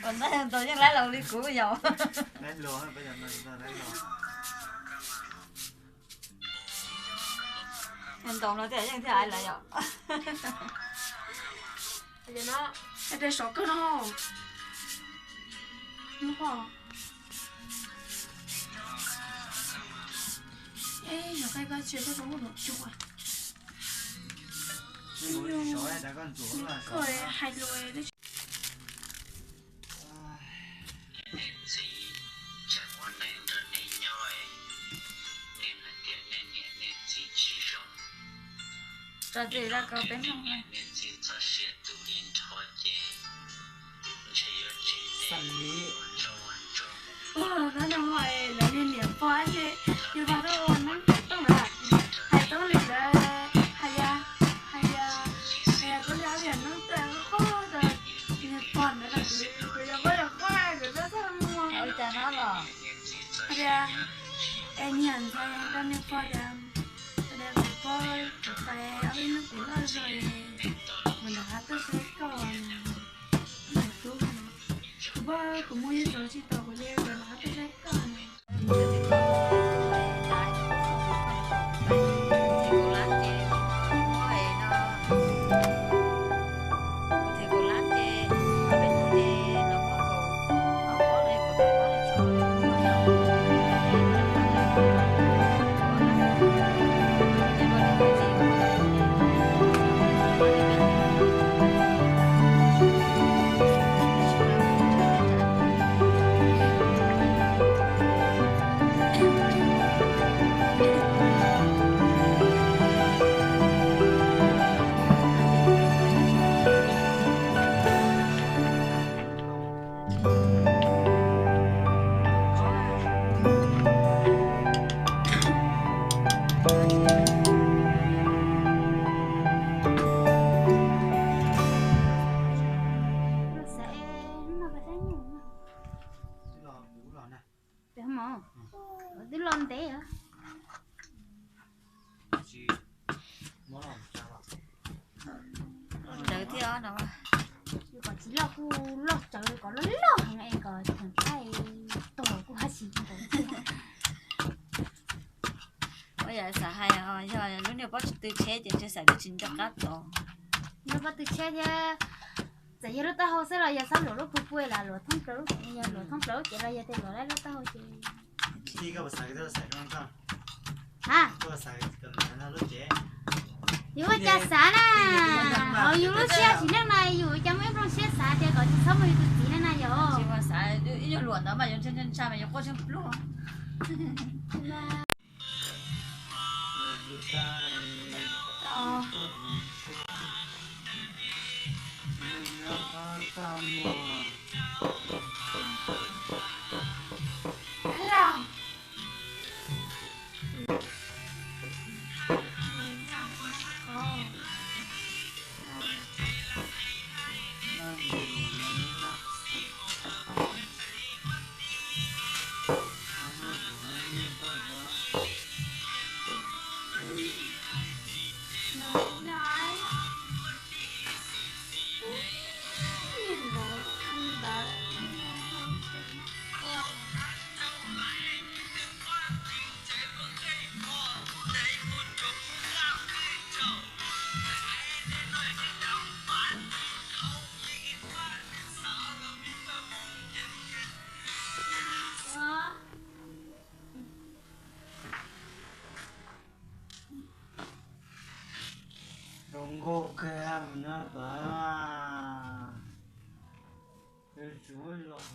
Ua ntej ntau yeej laib laus li kuv yom. Ntaus no thiaj yeej thiaj hais lawm yom. Sov kawg no. Yog qaib koj tsis tau rau lub cua. Koj hais lus. Tso tis la ko peb mloog. Xav li. Ua no no lawv niag niam pog ces yus los rau ua neeb tooj na, hais tau li lawv hais ya, hais ya, hais ya tau li ob niag neeb tooj qhov rau niag pog ntawd los kuv, kuv yog pog yog qhov kuv txaj txaj muag. Ua cas no los? Hais tias es niag ntxhais rau niag pog tias, tias kuv pog kuv pais ob peb hnub kuv loj zog es kuv nrog qab tuaj saib koj na. Kuv pog kuv mus ib zaug tsis tau kuv li kuv nrog qab tuaj saib koj na. Twb loj ntev. Loj tsawv thiab no. Yus kom tsis loj kuj loj tsawv, kom loj loj heev es kom thaij tuag kuj haj tsis nkaus. Ua yam xav hais yog lub niag pob tw tsheb ces ntshe xav twb tsis nco qab tod. Lub pob tw tsheb thiab, txawm yog lub taub hau xwb los yog xab luam lub phu pua las luam thoob plaws, yog luam thoob plaws ces los yog tias luam laib lub taub hau ces. Ha, yus ua cas xav na, ho yus lub siab tsis neej na, yus ua cas muaj ib nplooj siab xav tias kom tsis txhob muaj yus tus txiv na na yom. Ib nyuag luam ntawd mas yuav ntshai ntshai mas yuav quaj tsheej pluag. Zoo nkauj kawg mus nyob tod. Tsuav los